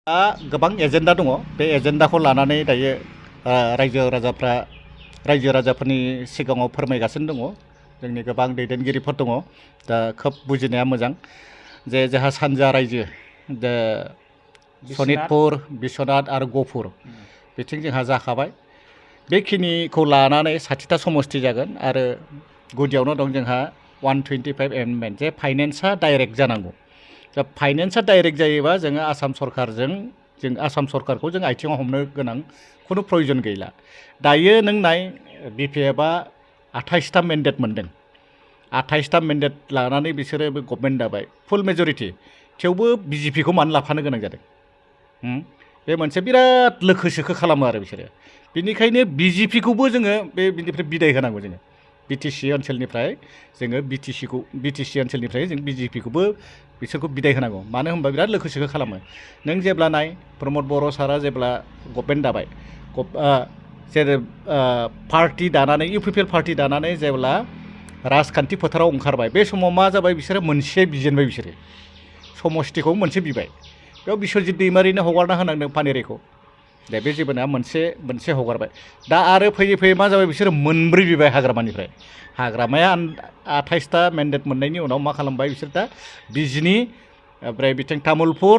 गोबां एजेन्डा दङ बे एजेन्डाखौ लानानै दायो रायजो राजाफोरनि सिगाङाव फोरमायगासिनो दङ जोंनि गोबां दैदेनगिरिफोर दङ दा खोब बुजिनाया मोजां जे जोंहा सानजा रायजो दा सनितपुर बिश्वनाथ आरो गहपुर बिथिं जोंहा जाखाबाय बेखिनिखौ लानानै 60टा समष्टि जागोन आरो गुदियावनो दं जोंहा 125 एमेन्डमेन्ट जे फाइनेन्सआ डाइरेक्ट जानांगौ दा फाइनेन्सआ डाइरेक्ट जायोबा जोङो आसाम सरकारखौ जों आथिङाव हमनो गोनां खुनु प्रयजन गैला दायो नों नाय बिपिएफआ 28टा मेन्डेट मोनदों 28टा मेन्डेट लानानै बिसोरो बे गभर्नमेन्ट दाबाय फुल मेजरिटी थेवबो बिजेपिखौ मानो लाफानो गोनां जादों बे मोनसे बिराद लोखो सोखो खालामो आरो बिसोरो बेनिखायनो बिजेपिखौबो जोङो बे बिनिफ्राय बिदाय होनांगौ जोङो बिटिसि ओनसोलनिफ्राय जोङो बिटिसि ओनसोलनिफ्राय जों बिजेपिखौबो बिसोरखौ बिदाय होनांगौ मानो होनबा बिराद लोखो सोखो खालामो नों जेब्ला नाय प्रमद बर' सारा जेब्ला गभर्नमेन्ट दाबाय जेरै पार्टी दानानै इउपिपिएल पार्टी दानानै जेब्ला राजखान्थि फोथाराव ओंखारबाय बे समाव मा जाबाय बिसोरो मोनसे बिजेनबाय बिसोरो समष्टिखौ मोनसे बिबाय बेयाव बिश्वजित दैमारिनो हगारना होनांदों पानेरिखौ दे बे जेबो नङा मोनसे हगारबाय दा आरो फैयै फैयै मा जाबाय बिसोरो मोनब्रै बिबाय हाग्रामानिफ्राय हाग्रामाया 28टा मेन्डेट मोननायनि उनाव मा खालामबाय बिसोर दा बिजनी ओमफ्राय बिथिं तामुलपुर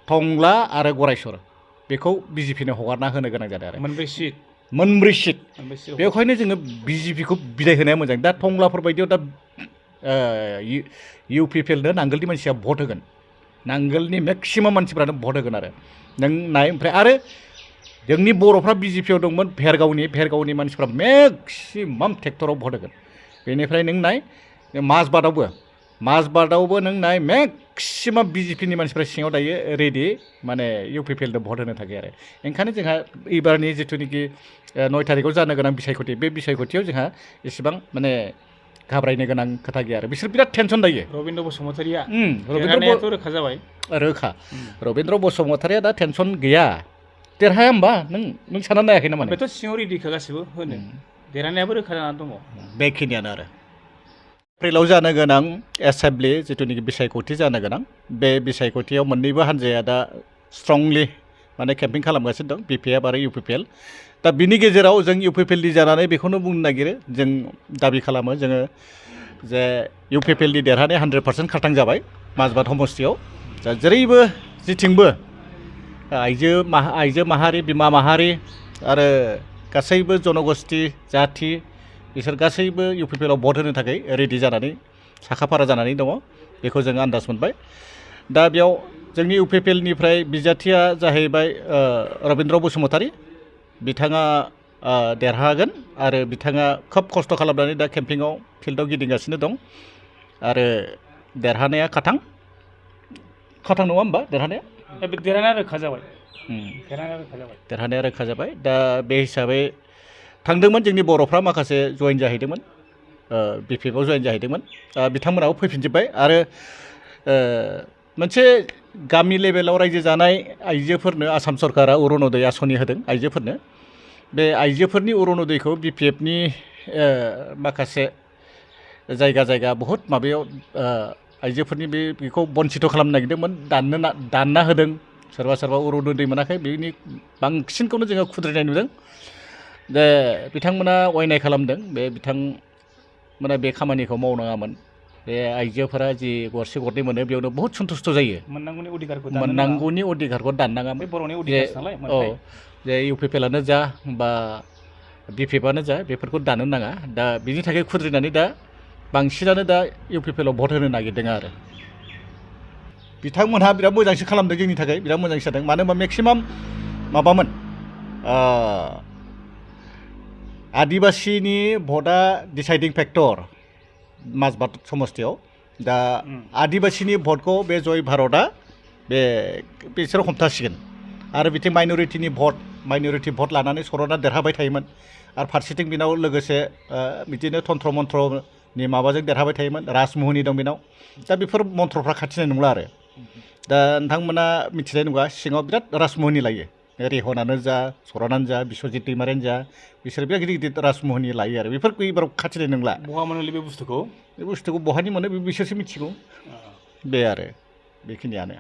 टंला आरो गरायसर बेखौ बिजेपिनो हगारना होनो गोनां जादों आरो मोनब्रै सिट बेवहायनो जोङो बिजेपिखौ बिदाय होनाया मोजां दा टंलाफोर बायदियाव दा इउपिपिएलनो नांगोलनि मानसिया भट होगोन नांगोलनि मेक्सिमाम मानसिफ्रानो भट होगोन आरो नों नाय ओमफ्राय आरो जोंनि बर'फ्रा बिजेपियाव दंमोन भेरगावनि मानसिफ्रा मेक्सिमाम ट्रेक्टराव भट होगोन बेनिफ्राय नों नाय माजबाटआवबो नों नाय मेक्सिमाम बिजेपिनि मानसिफ्रा सिङाव दायो रेडि माने इउपिपिएलनो भट होनो थाखाय आरो ओंखायनो जोंहा एबारनि जिथुनिखि 9 थारिखआव जानो गोनां बिसायख'थि बे बिसायख'थियाव जोंहा एसेबां माने घाबरायनो गोनां खोथा गैया आरो बिसोर बिराद टेनसन दायो रबिन्द्र बसुमतारिया देरहानायाथ' रोखा जाबाय रबिन्द्र बसुमतारिया दा टेनसन गैया देरहाया होमबा नों सानना नायाखै नामा बेथ' सिङाव रेडिखा गासिबो होनो देरहानायाबो रोखा जानानै दङ बेखिनियानो आरो एप्रिलाव जानो गोनां एसेम्बलि जिथुनिखि बिसायख'थि जानो गोनां बे बिसायख'थियाव मोननैबो हान्जाया दा स्ट्रंलि माने केम्पिं खालामगासिनो दं बिपिएफ आरो इउपिपिएल दा बिनि गेजेराव जों इउपिपिएलनि जानानै बेखौनो बुंनो नागिरो जों दाबि खालामो जोङो जे इउपिपिएलनि देरहानाया 100% खारथां जाबाय माजबाट समष्टियाव दा जेरैबो जेथिंबो आइजो माहारि बिमा माहारि आरो गासैबो जनगोष्ठी जाथि बिसोर गासैबो इउपिपिएलआव भट होनो थाखाय रेडि जानानै साखाफारा जानानै दङ बेखौ जों आन्दाज मोनबाय दा बेयाव जोंनि इउपिपिएलनिफ्राय बिजाथिया जाहैबाय रबिन्द्र बसुमतारि बिथाङा देरहागोन आरो बिथाङा खोब खस्थ' खालामनानै दा केम्पिंआव फिल्डआव गिदिंगासिनो दं आरो देरहानाया खाथां नङा होमबा देरहानाया रोखा जाबाय देरहानाया रोखा जाबाय दा बे हिसाबै थांदोंमोन जोंनि बर'फ्रा माखासे जइन जाहैदोंमोन बिपिएफआव जइन जाहैदोंमोन बिथांमोनाबो फैफिनजोब्बाय आरो मोनसे गामि लेभेलाव रायजो जानाय आइजोफोरनो आसाम सरकारा अरुनदय आसनि होदों आइजोफोरनो बे आइजोफोरनि अरुनदयखौ बिपिएफनि माखासे जायगा बहुद माबायाव आइजोफोरनि बेखौ बन्सित खालामनो नागिरदोंमोन दानना होदों सोरबा अरुनदय मोनाखै बेनि बांसिनखौनो जोङो खुद्रिनाय नुदों जे बिथांमोना अयनाय खालामदों बिथांमोना बे खामानिखौ मावनाङामोन बे आइजोफोरा जि गरसे गरनै मोनो बेयावनो बहुत सन्तुष्ट जायो मोननांगौनि अधिकारखौ दाननाङामोन जे इउपिपिएलआनो जा बा बिपिएफआनो जा बेफोरखौ दाननो नाङा दा बिनि थाखाय खुद्रिनानै दा बांसिनानो दा इउपिपिएलआव भट होनो नागिरदों आरो बिथांमोनहा बिराद मोजांसो खालामदों जोंनि थाखाय बिराद मोजांसो जादों मानो होनबा मेक्सिमाम माबामोन आदिबासिनि भटआ डिसाइडिं फेक्टर माजबाट समष्टियाव दा आदिबासिनि भटखौ बे जय भारतआ बिसोरो हमथासिगोन आरो बिथिं माइन'रिटि भट लानानै सरना देरहाबाय थायोमोन आरो फारसेथिं बिनाव लोगोसे बिदिनो तन्त्र मन्त्रनि माबाजों देरहाबाय थायोमोन राजमहनि दं बिनाव दा बेफोर मन्त्रफ्रा खाथिनाय नंला आरो दा नोंथांमोना मिथिनाय नङा सिङाव बिराद राजमहनि लायो रेहनानो जा सरनानो जा बिश्वजित दैमारियानो जा बिसोर बिराद गिदिर राजमहनि लायो आरो बेफोरखौ एबाराव खाथिनाय नंला बहा मोनो बे बुस्थुखौ बहानि मोनो बिसोरसो मिथिगौ बे आरो बेखिनियानो